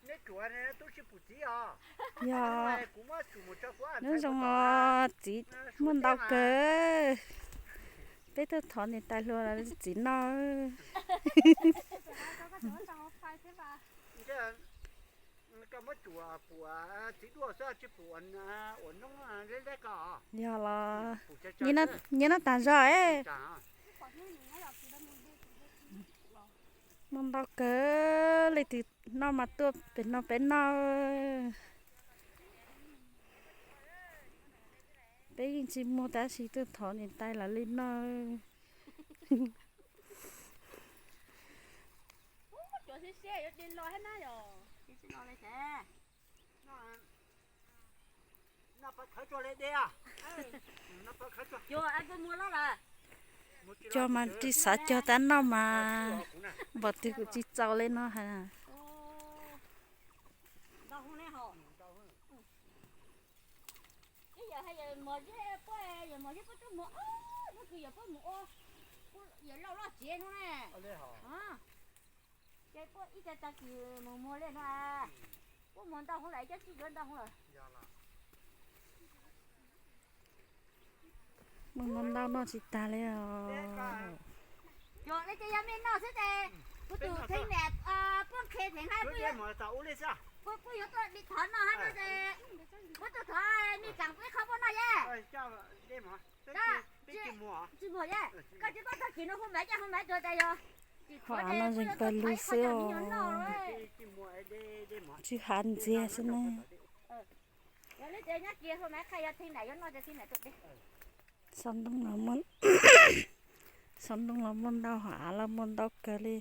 Neb tsuav tub sib pum txiv os. Yog, neb zoo os, txiv muaj ntau kawg. Peb tuaj thov niam tais hluas txiv noj. Koj muab tsuam pum txiv duaj xwb, tsis pum ua noob leb leb ko. Yog los, nyias noj tas zog es. Muaj ntau kawg, leej twg noj mas tuaj pem no peb noj. Peb yeej tsis muaj tab sis tuaj thov niam tais lawv li noj. Cog mas tsis xav cog tab noj mas, npaum twg kuj tsis txaus li no hais. Ces puab ib tag tag kis mus muag li no, puab muag ntau hoob lawm, cov tsib yuav ntau hoob lawm. Muaj ntau ntau noj tsis tag li os. Yog nej ces yog mej noj xwb ces kuv tus theeb niam puab qhia theem hab, puab yuav tuaj li thov noj hab no ces, puab tuaj thov mej tsaam puab ib qho puab noj ye. Tsis muag ye, koj tsis paub tag kis no hu maiv, hu maiv tuag tas yog. Hov no zeeg pawg lug xwb os. Tsis hav ntxiag xwb ne. Xov ntoo los muaj, xov ntoo los muaj ntau, hov av los muaj ntau kawg li.